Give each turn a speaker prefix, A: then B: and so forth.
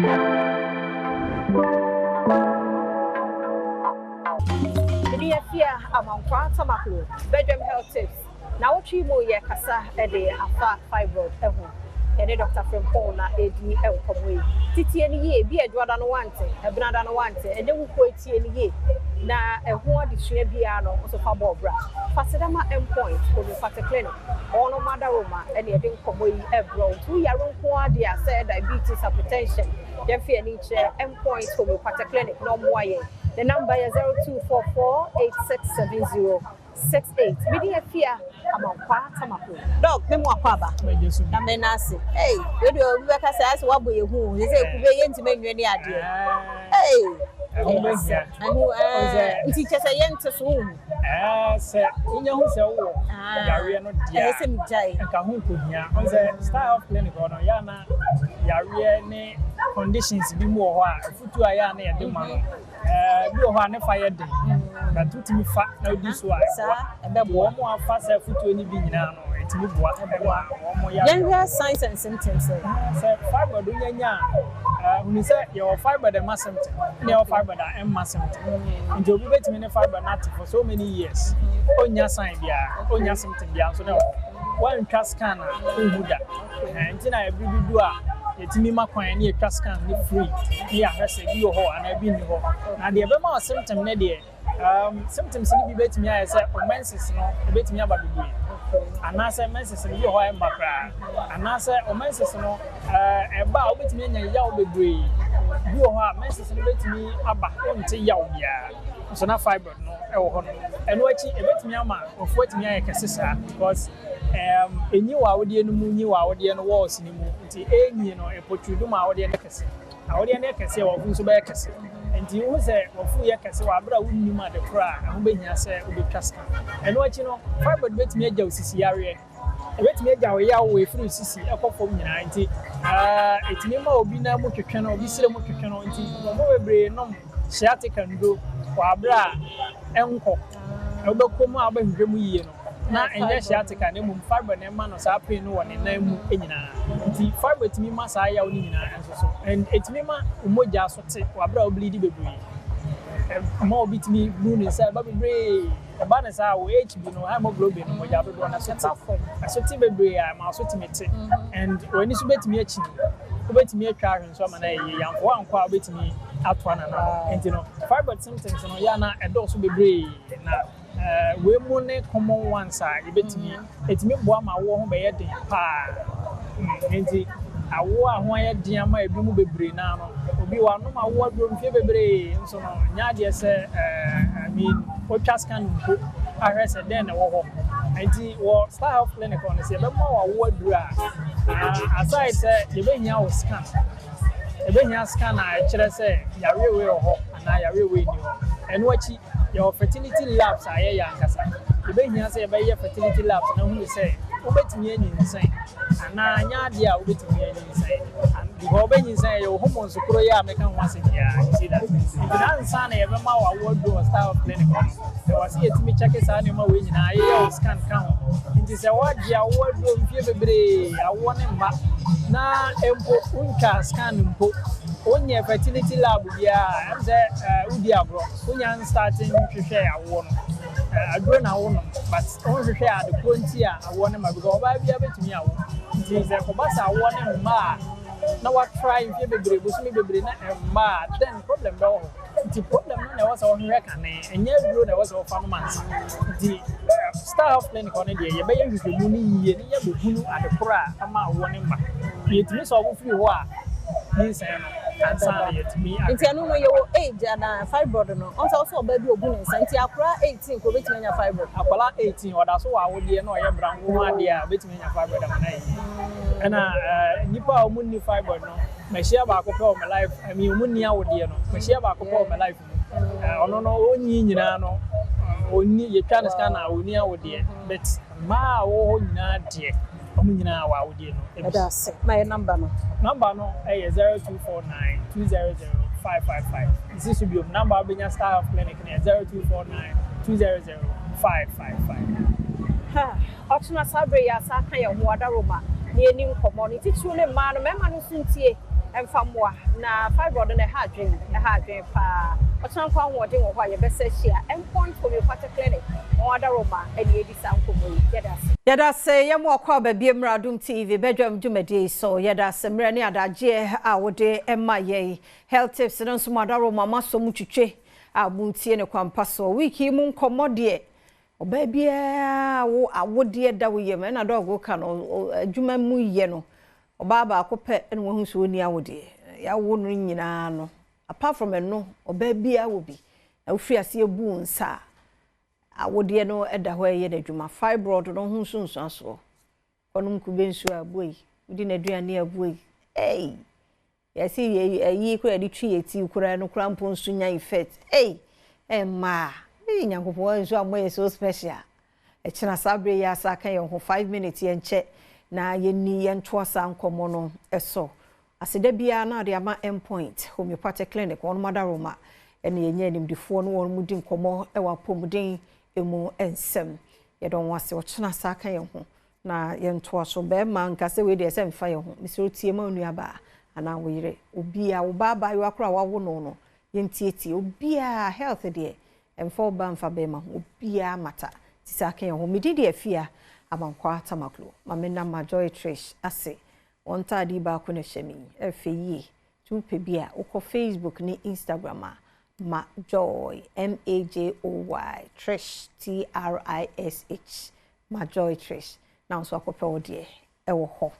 A: Mede Afia Amankwaa Tamaklo, Bedwam Health Tips, Naawɔtwe yi mu yɛrekasa de afa fibroid ho. Yɛne Dɔkta Frimpong na ɛredi nkɔmmɔ yi. Nti tie no yie, bi a Adwoada no woante, Ɛbenada no woante, ɛnnɛ wokɔ yi tie no yie na ɛho adesua biara no nso fa bɔ bra. Fa seda ma Mpoint Homeopathic Clinic, wɔnom adaworoma na yɛde nkɔmmɔ yi rebrɛ wo. Nti woyare nko ara deɛ a sɛ diabetes, hypertension, yɛmfa yɛn ani nkyerɛ Mpoint Homeopathic Clinic na wɔmmoa yɛn. Ne number yɛ 0244 8670 68 me din Afia Amankwaa Tamaklo. Doc me mu akwaaba na me nan ase ei wei deɛ obi bɛka sɛ ayɛ sɛ woabɔ yɛ hu o sɛ sɛ kube yɛntumi nwe ne adeɛ ei
B: ɛho bɛhia
A: ɛho ɛɛ nti kyɛ sɛ yɛnte so wohu
B: ɛɛ sɛ wonya hu sɛ wowɔ yareɛ no deɛ
A: ɛyɛ sɛ megyae
B: nka ho nkɔhia ɔn sɛ Star Health Clinic hɔ no yɛ ana yareɛ ne conditions bi mu wɔ hɔ a afutuo a yɛ ana yɛde ma no Bi wɔ hɔ a ne fa yɛ den, but wotumi fa na wodi so a ɛboa. Wɔn a afa saa afutuo no bi nyinaa no, ɛtumi boa ma wɔn yare.
A: Yɛnhwɛ signs and symptoms ɛ.
B: Sɛ fibroid wonya nya a, hunu sɛ yɛwɔ fibroid a ɛma symptom ɛna yɛwɔ fibroid a ɛmma symptom. Nti obi bɛtumi ne fibroid no ate for so many years, ɔnnya sign biara, ɔnnya symptom biara nso na ɛwɔ hɔ. Woantwa scan a, wonhu da. Ɛhɛn ntsi na ber bi du a yɛtumi ma kwan na yɛtwa scan no free na yɛahwɛ sɛ bi wɔ hɔ anaa bi nnyi hɔ. Na deɛ ɛbɛma wo symptom no deɛ, um, symptoms no bi bɛtumi ayɛ sɛ wo menses no ɛbɛtumi aba bebree, anaasɛ menses no bi wɔ hɔ a ɛmma koraa, anaasɛ wo menses no ɛba a wobɛtumi anya yaw bebree. Bi wɔ hɔ a menses no bɛtumi aba wonte yaw biara, nso na fibroid no ɛwɔ hɔ no. Ɛno akyi ɛbɛtumi ama wafu atumi ayɛ kɛse saa because Erm enyi wɔ awodeɛ no mu nyi wɔ awodeɛ no walls no mu nti enyi no ɛpotrudu ma awodeɛ no yɛ kɛse. Awodeɛ no yɛ kɛse a wafu nso bɛyɛ kɛse. Nti wohu sɛ wafu yɛ kɛse wɔ abere a wonnim ade korɔ a ɛho bɛhia sɛ wobɛtwa scan. Ɛno akyi no fibroid bɛtumi agya wo sisi yareɛ. Ɛbɛtumi agya wo yaw wɔ ɛfiri wo sisi ɛkɔ fam nyinaa nti ɛɛ ɛtumi ma obi nan mu twetwe no, obi srɛ mu twetwe no nti nkurɔfoɔ bebree nom sciatica nnuro wɔ abere a ɛnkɔ. Wobɛkɔ mu a wobɛhwehwɛ mu yie no na ɛnyɛ sciatica na mmom fibroid na ɛma no saa pain no wɔ ne nan mu nyinaa. Nti fibroid tumi ma saa yaw no nyinaa nso so. And ɛtumi ma wo mogya so te wɔ abere a wo bleed bebree. Ɛma obi tumi bu ne nsa ɛba bebree. Ɛba no saa a wo HB no, hemoglobin no, mogya dodoɔ no ɛso te. Ɛso te bebree a ɛma wo so tumi te. And w'ani so bɛtumi akyini. Wobɛtumi atwa ahwe nso ama no ayɛ yie. Yamfo ankɔ a wobɛtumi atoa n'ano. Nti no fibroid symptoms no yɛ a na ɛdɔɔso bebree na Wei mu ne common ones a yɛbɛtumi, ɛtumi boa ma awoɔ ho bɛyɛ den paa. Nti awoɔ a ho ayɛ den ama ebi mu bebree naa no, obi wanom awoɔ aduro mfeɛ bebree nso no, nyɛ adeɛ sɛ I mean, wotwa scan mpo ahwɛ sɛ dɛn na ɛwɔ hɔ. Nti wɔ Star Health Clinic hɔ no, sɛ yɛbɛma wo awoɔ aduro a, aside sɛ yɛbɛhia wo scan, yɛbɛhia scan a ɛkyerɛ sɛ yareɛ wei wɔ hɔ anaa yareɛ wei nni hɔ. Ɛno akyi, Yɛwɔ fertility labs a yɛyɛ ankasa. Ebehia sɛ yɛbɛyɛ fertility labs na ahunu sɛ wobɛtumi anyinsɛn anaa anyɛ adeɛ a wobɛtumi anyinsɛn. Because wobɛnyinsɛn a, yɛwɔ hormones koro yi a meka ho asɛm yi ara, you see that? Nti na ansa na yɛbɛma wo awoɔ aduro wɔ Star Health Clinic hɔ no, ɛwɔ sɛ yɛtumi kyɛke saa nneɛma wei nyinaa, yɛyɛ wo scan ka ho. Nti sɛ woagye awoɔ aduro mfeɛ bebree, awoɔ no mma, na mpo wontwaa scan mpo, wonyɛɛ fertility lab biara a, ɛm sɛ wodi agorɔ. Wonya nstarte nhwehwɛɛ awoɔ no, aduro na wonom but wonhwehwɛɛ ade korɔ nti a awoɔ no mma because ɔbaa biara bɛtumi awo nti sɛ ɛkɔba sɛ awoɔ no mma a na wa try mfeɛ bebree bosome bebree na ɛmma a then problem bɛwɔ hɔ nti problem no na ɛwɔ sɛ wohwehwɛ kane ɛnyɛ aduro na ɛwɔ sɛ wofa nom ansa nti Star Health Clinic hɔ no deɛ yɛbɛyɛ nhwehwɛmu no yie na yɛabɛhunu ade korɔ a ama awoɔ no mma yɛtumi sɛ ɔmo firi hɔ a nyinsɛn no ansa na yɛatumi ahwɛ.
A: Nti ɛno no yɛwɔ age anaa fibroid no ɔn sɛ ɔsɛ ɔbaa bi obu ne nsa nti akwadaa 18 koraa obetumi anya fibroid.
B: Akwadaa 18 ɔda so wɔ awodeɛ na ɔyɛ bra nko ara deɛ a obetumi anya fibroid ama no ayɛ yie. Ɛna nnipa a wɔn nni fibroid no mahyia baako pɛ wɔ me life I mean wɔn nni awodeɛ no mahyia baako pɛ wɔ me life mu. Ɔno no ɔnyi nyinaa no ɔnni yɛtwa no scan a ɔnni awodeɛ but mmaa a wɔwɔ hɔ nyinaa deɛ Wɔn nyinaa wɔ awodeɛ no bi.
A: Meda ase. Ma yɛ number no.
B: Number no yɛ 0249 200 555. Mesi so biom, number a wobɛnya Star Health Clinic no yɛ 0249 200 555.
A: Ha, ɔkyena saa berɛ yi yɛasan aka yɛn ho adaworoma na yɛnni nkɔmmɔ no, titiriw ne mmaa no, mmarima no nso ntie. Ɛmfa mmoa na fibroid no ɛha adwene, ɛha adwene paa. Ɔkyena nkwa ahoɔden wɔ hɔ a yɛbɛsa ahyia Endpoint Homeopathic Clinic wɔn adaworoma ɛne yɛdi saa nkɔmmɔ yi. Yɛda ase. Yɛda ase yɛ mo akɔ aba bie mmra Adom TV badwam dwumadie yi so. Yɛda ase mmerɛ ne adagyeɛ a wode ma yɛn. Health tips no nso mo adaworoma moasɔ mu twitwe a moretie no kwampa soɔ. Week yi mu nkɔmmɔ deɛ ɔbaa biara wo awodeɛ da wo yam ɛna dɔg woka no adwuma mu yɛ no Ɔbaa baako pɛ na wahu sɛ ɔnni awodeɛ. Yɛawo no nyinaa no, apart from ɛno, ɔbaa biara wɔ bi. Na wofiri aseɛ bu wo nsa a, awodeɛ no da hɔ ɛyɛ n'adwuma. Fibroid no ho nsunsuansoɔ. Kɔnom kube nsuo a abuei, wodi n'aduane a abuei. Ei! Yɛse yɛ ayi koraa yɛde twi yɛ ti koraa no koraa mpo nso nya effect. Ei! Mmaa! Ei Nyankopɔn nso ammɔ yɛ so special. Ɛkyena saa berɛ yi ara saa ka yɛn ho 5 minutes yɛnkyɛ na yɛnni yɛntoa saa nkɔmmɔ no so. Aseda biara na ɔde ama Endpoint Homeopathic Clinic wɔnom adaworoma ɛne yɛnya animdefoɔ ne wɔnom di nkɔmmɔ wɔ apɔmuden mu nsɛm. Yɛdɔ wɔn ase ɔkyena saa ka yɛn ho Na yɛntoa so. Bɛɛma nka sɛ wei deɛ sɛ nfa yɛn ho. Mesrɛ wo tie ma wo nua baa anaa wo yere. Obiaa, wo ba abaayewa koraa a wawo no no, yɛntietie. Obiaa, health deɛ ɛmfa ɔbaa mfa bɛɛma ho. Obiaa matter. Nti saa ka yɛn ho. Me din de Afia Amankwaa Tamaklo. Ma me nna ma Joy Trish ase. Wɔn ntaade yi baako na ɛhyɛ me yi. Ɛfɛ yie. Nti wopɛ bi a, wokɔ Facebook ne Instagram a, ma Joy, M-A-J-O-Y, Trish, T-R-I-S-H. Ma Joy Trish na wo nso akɔpɛ wo deɛ wɔ hɔ.